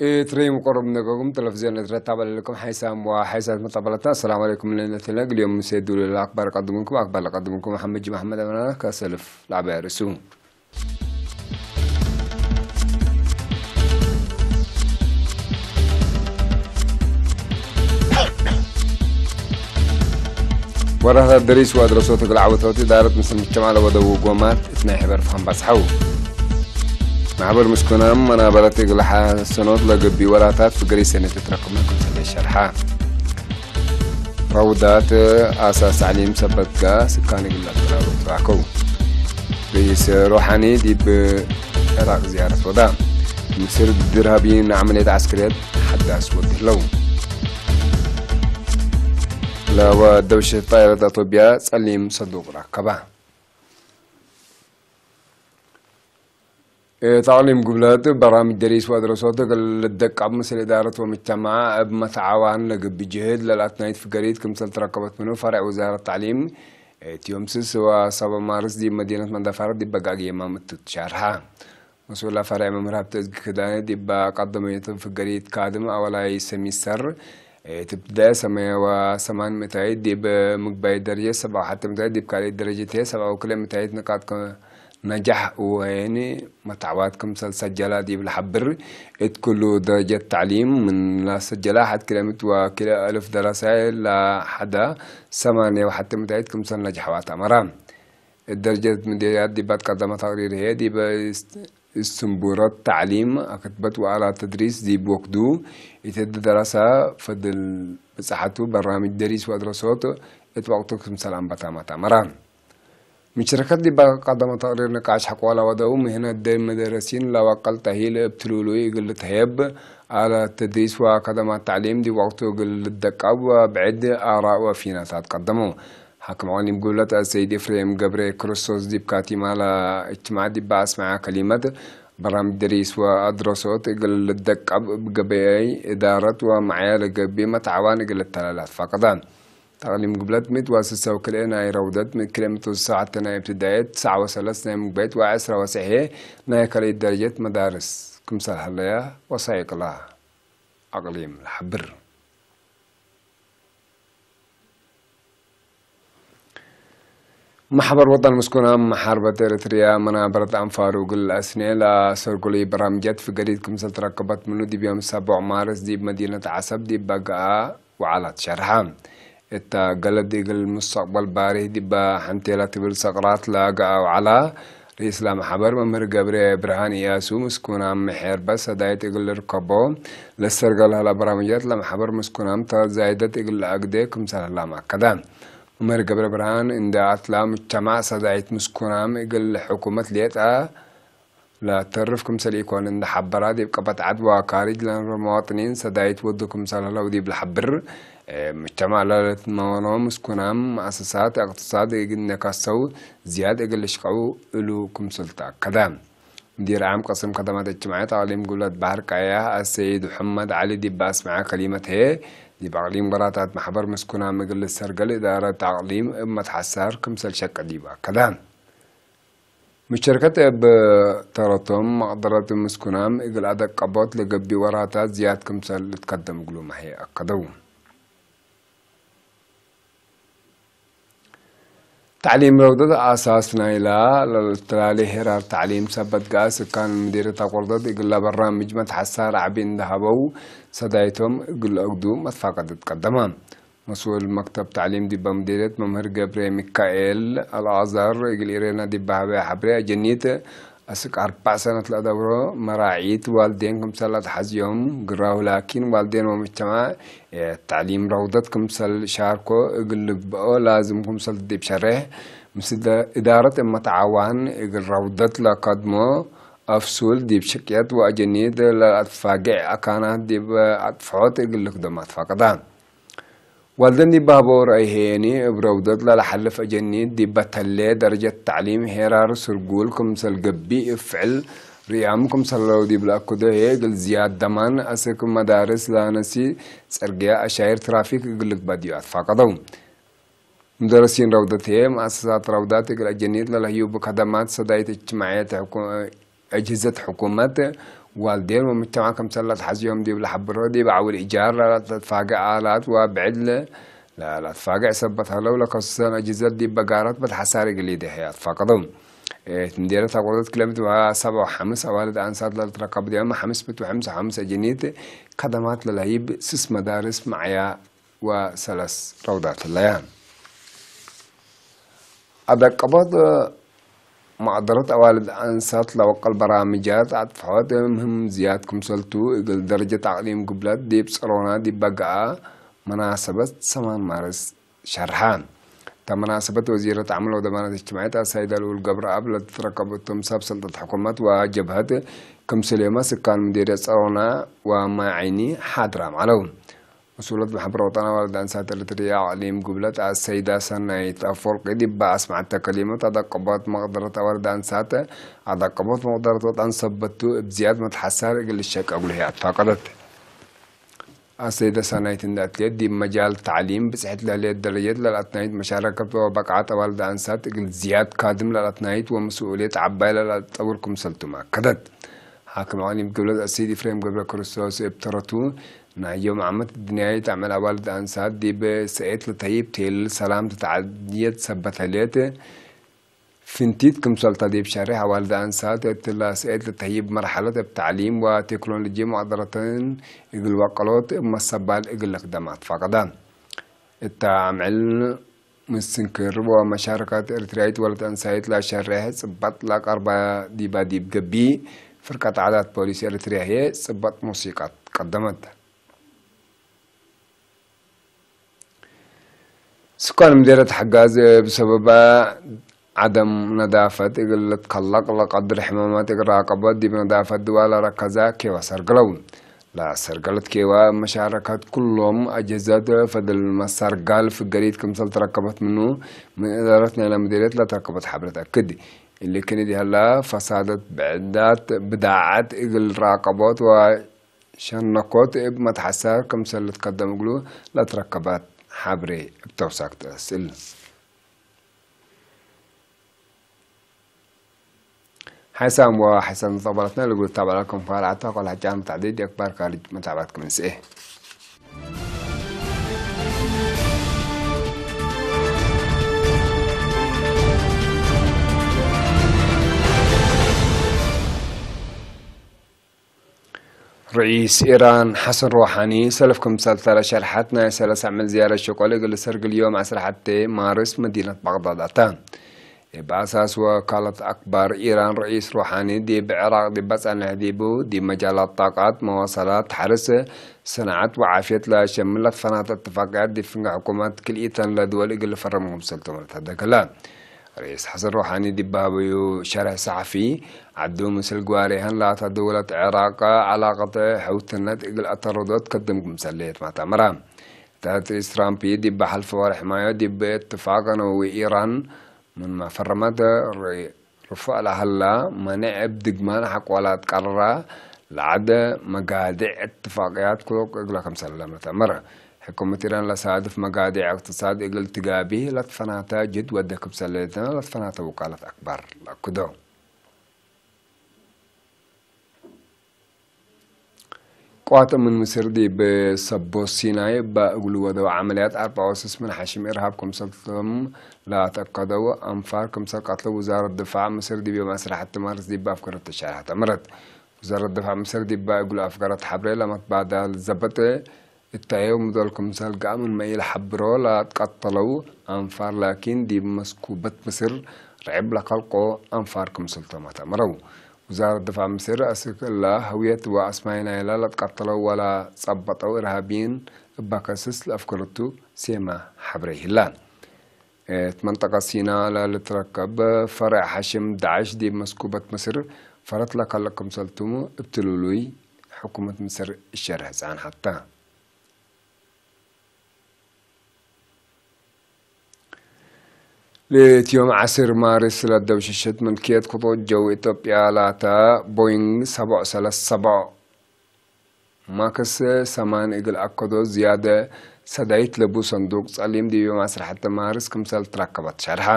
إتريم قرب نقوم تلفزيون إتري تابل لكم حيسام وحيسات مطبلتنا. السلام عليكم لنا تلنا. اليوم سيدو للأكبر قدمكم، أكبر قدمكم محمد جي محمد أمنا كسلف لعبة رسوم. ወራታት ደሪስ ዋድረሶ ትግል ዓወቶት ዳረት ምስ ምጭማለ ወደው ጎማት እትናይ ሕበር ፍሃም ባስሓው። ማሕበር ምስኩናም መናበረት እግል ሓሰኖት ለገቢ ወራታት ፍገሪ ሰነት እትረክብና ክምሰለ ሸርሓ። ረውዳት ኣሳስ ዓሊም ሰበትጋ ስካን እግል ኣተራሮት ራከው። ርኢስ ሮሓኒ ዲብ ዕራቅ ዝያረት ወዳ። ምስር ድርሃቢ ንዓመልየት ዓስክርየት ሓዳስ ወግህ ለው። ለወ ደብሸት ጣይረት ኣቶብያ ጸሊም ሰዱቅ ራከባ። ተዕሊም ጉብለት በራምጅ ደሪስ ወድረሶት ልደቃብ ምስል እዳረት ወምጅተማ እብ መተዓዋን ለግብ ጅህድ ለላት ናይት ፍገሪት ክምሰል ተረከበት ምኑ ፈርዕ ውዛረት ተዕሊም ቲዮምስስ ወሰበ ማርስ ዲብ መዲነት መንደፋረት ዲብ በጋግ የማም እቱ ትሻርሓ። መስኡላ ፈርዕ መምህር ሃብተ እዝጊ ክዳነ ዲብ ቀደመዮትን ፍገሪት ካድም ኣወላይ ሰሚስተር እት ብዳየ ሰማየ ወሰማን ምእታይት ዲብ ምግባይ ደረጀት ሰብዓ ወሓተ ምእታይት ዲብ ካልእ ደረጀት ሰብዓ ወክልኤ ምእታይት ንቃጥ ከ-፣ ነጃሕ ወይኒ መታዕዋት ክምሰል ሰጀላ ዲብ ለሓብር እት ኩሉ ደረጀት ተዕሊም ምን ላሰጀላ ሓድ ክልኤ ምእት ወክልኤ ኣልፍ ደራሳይ ላሓዳ ሰማንየ ወሓተ ምእታይት ክምሰል ነጃሕዋት ኣመራ። እት ደረጀት ምድርያት ዲባት ቀደመ ተቅሪር ህየ ዲበ እስትንቡረት ተዕሊም ኣክትበት ወኣላት ተድሪስ ዲብ ወክዱ ኢተድ ደራሳ ፈድል ብጽሓቱ በራምጅ ደሪስ ወድረሶት እት ወቅቱ ክምሰል ኣንበታማት ኣመራ። ምሽረከት ዲባ ቀደመ ተቅሪር ንቃሽ ሐቆላ ወደው ምህነት ደይ መደረሲን ለዋቀል ተሂል እብ ትሉሉ እግል ተሄብ ኣላት ተድሪስ ወከደማት ተዕሊም ዲብ ወቅቱ እግል ልደቀብ ወብዕድ ኣራእ ወፊናታት ቀደሙ። ሓክም ዓሊም ጉብለት ኣሰይድ ኤፍሬም ገብረ ክርስቶስ ዲብ ካቲማላ እጅትማዕ ዲባ ኣስመዓ ከሊመት በራምጅ ደሪስ ወኣድረሶት እግል ልደቀብ እብ ገበያይ እዳረት ወመዓያ ለገቢ መትዓዋን እግል ልተላላት ፋቀዳ። ተቅሊም ጉብለት ምእት ወስሰ ወክልኤ ናይ ረውደት፣ ምእት ክልኤ ምእት ወስሳ ወሓተ ናይ እብትዳየት፣ ትስዓ ወሰለስ ናይ ምግባይት ወዐስራ ወሰሕየ ናይ ካልእት ደረጀት መዳርስ ክምሰል ሀለያ ወሳይቅላ ኣቅሊም ለሓብር። ማሕበር ወጠን ምስኩናም ሓርበት ኤርትርያ መናበረት ኣንፋሩ ግል ኣስኔላ ሰርጉሊ በራምጀት ፍገሪት ክምሰል ተረከበት ምኑ ዲብ ዮም ሰቦዕ ማርስ ዲብ መዲነት ዓሰብ ዲብ በግኣ ወዓላት ሸርሓ። እታ ገለድ እግል ሙስተቅበል ባሪህ ዲባ ሓንቴላ ትብል ሰቅራት ለገኣ ወዓላ ርእስ ለማሕበር መምህር ገብረ ብርሃን ኢያሱ ምስኩናም ሐርበት ሰዳይት እግል ልርከቦ ለሰርገል ሀላ በራምጀት ለማሕበር ምስኩናም ተዛይደት እግል ለአግደ ክምሰል ሀላ ማከዳ። ዑመር ገብረብርሃን እንደ ኣትላ ሙጅተማዕ ሰዳይት ምስኩናም እግል ሕኩመት ሌጣ ለተርፍ ክምሰል ኢኮን እንደ ሓበራ ዲብ ቀበት ዓድ ወካሪጅ ለንሮ መዋጥኒን ሰዳይት ወዱ ክምሰል ህለው ዲብ ለሓብር፣ ሙጅተማዕ ለለትመኖ ምስኩናም መኣሰሳት እቅትሳድ እግል ነካሰው ዝያድ እግል ልሽቀው እሉ ክምሰል ተኣከደ። مدير عام قسم خدمات اجتماعية تعليم قلة بحر كايا السيد محمد علي ديب أسمع كلمة هي ديب أقليم قراتات محبر مسكونة مجلس سرقل إدارة تعليم متحسر كمسل شك ديب أكدان. مشتركة اب ترتم مقدرة مسكونة مجل أدق قبوت لقبي وراتات زياد كمسل لتقدم قلو ما هي أكدو. تعليم روضة أساس نايلا للتلالي هرار تعليم سبت قاس كان مدير تقرضت إقلا برامج متحسار عبين ذهبوا سدايتهم إقل أقدو متفاقدة تقدما. مسؤول مكتب تعليم دي بمديرية ممهر جبري ميكائيل الأزهر إقل إيرينا دي بهبي حبري أجنيت أسك أربع سنة لدورو مراعيت والدين كمسلات حزيهم قراو لكن والدين ومجتمع تعليم روضة كمسل شاركو إقل لقبو لازم كمسل دي بشرح. مس إدارة متعاون إقل روضة لقدمو أفصول دي بشكيت وأجنيد لأتفاقع أكانات دي بأتفعوت إقل لقدمات فقدان. والدن دي بابور أيهيني برودت للحلف أجنيد دي بتلي درجة تعليم هيرار سرقول كمسل قبي افعل ريام كمسل لو دي بلا كده هيقل زياد دمان أسك مدارس لانسي سرقيا أشاير ترافيك قلق بديو أتفاقدو. مدرسين روضت هي مؤسسات روضات إقل أجنيد للهيوب خدمات سدايت اجتماعية حكو-، أجهزة حكومة والدين والمجتمع كمسلة حزيوم ديب لحبرو ديب عول إيجار لا تتفاقع آلات وبعد ل-، لا، لا تتفاقع سبت هلو لكسسان أجهزة ديب بقارات بتحساري قليدة هي أتفاقدهم. إيه، تمديرة تقوضت كلمة وها سبع وحمس أوالد أنسات لا تركب ديوم حمس بت وحمس وحمس أجنيت كدمات للهيب سس مدارس معيا وسلس روضات الليان. أدق قبض معضلة أوالد أنسات لوقل برامجات أطفحوت مهم زياد كمسلتو إقل درجة تعليم قبلت ديب صرونا ديب بقعة مناسبة سمان مارس شرحان. تا مناسبة وزيرة عمل وضمانات اجتماعية السيدة الأول قبر أب لتركب تمساب سلطة حكومة وجبهة كمسل يوم سكان مديرية صرونا وما عيني حاضرة معلوم. مسؤولة محبر وطن أوالد أنسات إريتريا عليم قبلت السيدة سنايت أفورقي دبا أسمعت كلمة أدقبات مقدرة أوالد أنسات أدقبات مقدرة وطن سبتو بزياد متحسر إقل الشك أقول هي أتفاقدت. السيدة سنايت إن أتليت دي مجال تعليم بصحة لهلية درجات للأتنايت مشاركة وبقعة أوالد أنسات إقل زياد كادم للأتنايت ومسؤولية عباية للأتطور كمسلتو مأكدت. حاكم عليم قبلت السيد إفرايم قبل كريستوس ابترتو ናይ ዮም ዓመት ድንያይ ተዕመል ኣዋልድ ኣንሳት ዲብ ሰኤት ለተህይብ ቴል ሰላም ተተዓድየት ሰበት ህሌት ፍንቲት ክምሰልታ ዲብ ሸሪሕ ኣዋልድ ኣንሳት እትላ ሰኤት ለተህይብ መርሐለት እብ ተዕሊም ወቴክኖሎጂ መቅደረተን እግል ወቀሎት እብ መሰባል እግል ለክደማት ፋቀዳ። እታ ኣምዕል ምስንክር ወመሻረካት ኤርትራይት ወለት ኣንሳይት ላሸሬሕ ጽባጥ ላቀርባ ዲባ ዲብ ገቢ ፍርቀት ዓዳት ፖሊስ ኤርትርያ ህየ ጽባጥ ሙሲቃት ቀደመት። ስኳን ምዴረት ሓጋዝ ብሰበባ ዓደም ነዳፈት እግል ልትከለቅ ለቀድር ሕማማት እግል ራቀቦት ዲብ ነዳፈት ድዋላ ረከዛ ኬዋ ሰርግለው። ለሰርገለት ኬዋ መሻረከት ኩሎም ኣጀዛት ፈድል መሳርጋል ፍገሪት ክምሰል ተረከበት ምኑ ምን እዳረት ናይላ ምዲርየት ለተረከበት ሓብረት ኣክድ። እሊ ክንድ ይህላ ፈሳደት ብዕዳት ብዳዓት እግል ራቀቦት ወሸነኮት እብ መትሓሳር ክምሰል ልትከደም እግሉ ለተረከበት ሓብሬ እብ ተውሳክ ተስል። ሓይሳም ወሓይሳም ተቕባላትና ልጉ ታባላኩም ፋል ዓታ ቆል ሓጫን መታዕደይ ዲያክ ባር ካርጅ መታዕባት ክምንስኤ። ርኢስ ኢራን ሓሰን ሮሓኒ ሰለፍ ክምሰል ተረ ሸርሓት ናይ ሰለሳ ዕመል ዝያረ ሸቆል እግል ሰርግል ዮም ዓስራ ሓተ ማርስ መዲነት ባግዳድ ኣታ። እብ ኣሳስ ወካለት ኣክባር ኢራን ርኢስ ሮሓኒ ዲብ ዕራቅ ዲብ በጻንሕ ዲቡ ዲብ መጃላት ጣቃት መዋሰላት ሓርስ ሰናዓት ወዓፍየት ለሸምል ለትፈናተ እትፋቅያት ዲብ ፍንጋ ሕኩማት ክልኢተን ለድወል እግል ፈረም ክምሰል ተመልታ ደገላ። ርኢስ ሓሰን ሮሓኒ ዲብ በሃበዩ ሸርሕ ሰሓፊ ዓዱ ምስል ግዋሬሃን ላታ ደወለት ዕራቅ ዓላቀት ሕውትነት እግል ኣተረዶት ከድም ክምሰል ለየት ማታመራ። እታ ርኢስ ትራምፕ ዲብ ሓልፈ ወርሕ ማዮ ዲብ እትፋቅ ነዊ ኢራን ምን ማፈረመት ርፉዕ ለሀላ መኔዕ እብ ድግማን ሓቆላት ቀርራ ለዓደ መጋድዕ እትፋቅያት ክሎቅ እግለ ክምሰለ ለመተመረ። ሕኩመት ኢራን ለሳድፍ መጋድዕ እቅትሳድ እግል ትጋቢ ለትፈናተ ጅድ ወደ ክምሰለትነ ለትፈናተ ውቃለት ኣክባር ለአክዶ። ቅዋት እምን ምስር ዲብ ሰቦ ሲናይ እባ እግሉ ወደው ዓመልያት ኣርባ ወስስ ምን ሓሽም ኢርሃብ ክምሰልቶም ለተአከደው ኣንፋር ክምሰል ቀትለው ውዛረት ድፋዕ ምስር ዲብ ዮም ዕስራ ሓቲ ማርስ ዲብ ኣፍገረት ተሻርሐት ኣምረት። ውዛረት ድፋዕ ምስር ዲባ እግሉ ኣፍገረት ሓብሬ ለመትባዳል ዘበጠ እታየው ምዶል ክምሰል ገኣምን መኢል ሓብሮ ለትቀተለው ኣንፋር ላኪን ዲብ መስኩበት ምስር ርዕብ ለከልቆ ኣንፋር ክምሰልቶም ኣተምረው። ውዛረት ድፋዕ ምስር ኣስክ እላ ህውየት ወኣስማይ ናይላ ለትቀተለው ወላ ጸበጠው እርሃቢን እባ ከስስ ለአፍከረቱ ሴማ ሓብረ ይህላን። እት መንጠቀት ሲና ለልትረከብ ፈረዕ ሓሽም ዳዕሽ ዲብ መስኩበት ምስር ፈረት ለከልቅ ክምሰልቱም እብትሉሉይ ሕኩመት ምስር እሸርሕ ጻንሓታ። ለትዮም ዓስር ማርስ ለደው ሽሽት ምልክየት ክጦት ጀው ኢትዮጵያ ላታ ቦይንግ ሰብዖ ሰለስ ሰብዖ ማክስ ሰማን እግል ኣከዶ ዝያደ ሰዳይት ለቡ ሰንዱቅ ጸሊም ዲብ ዮም ዓስራ ሓተ ማርስ ክምሰል ትረከበት ሸርሐ።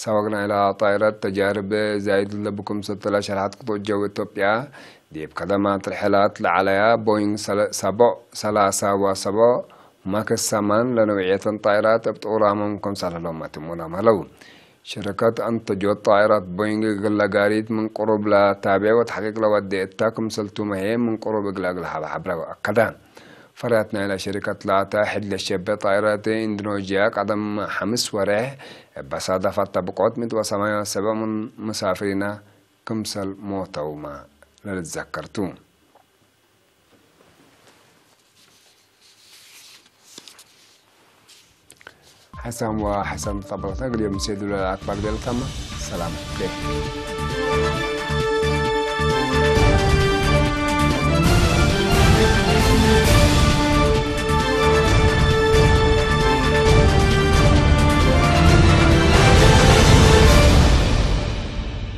ሰወግ ናይላ ጣይረት ተጃርብ ዛይድ ለቡ ክምሰል ተላ ሸርሐት ክጦት ጀው ኢትዮጵያ ዲብ ከደማ ትርሕላት ለዓለያ ቦይንግ ሰለ-፣ ሰቦ ሰላሳ ወሰቦ ማክስ ሰማን ለነውዕየተን ጣይራት እብ ጥኡራሞም ከም ሳለሎም ኣትሞናም ሀለው። ሽረከት ኣንተጆት ጣይራት ቦይንግ እግል ነጋሪት ምን ቅሩብ ለታቤ ወተሕቂቅ ለወዴ እታ ክምሰልቱ መሄ ምን ቅሩብ እግል እግል ሀበ ሐብረ ወአከደ። ፈርያት ናይላ ሽሪከት ላታ ሕድ ለሸበ ጣይራት ኢንዶኖዥያ ቀደም ሐምስ ወሬሕ እበሳደፋት ተብቆት ምት ወሰማንያ ሰበ ምን ሙሳፍሪና ክምሰል ሞተውማ ለልትዘከርቱ። ሐሳም ወሐሳም ተጠበቅና ግልዮም ሴዱለ አክባር ቤልካማ ሰላም።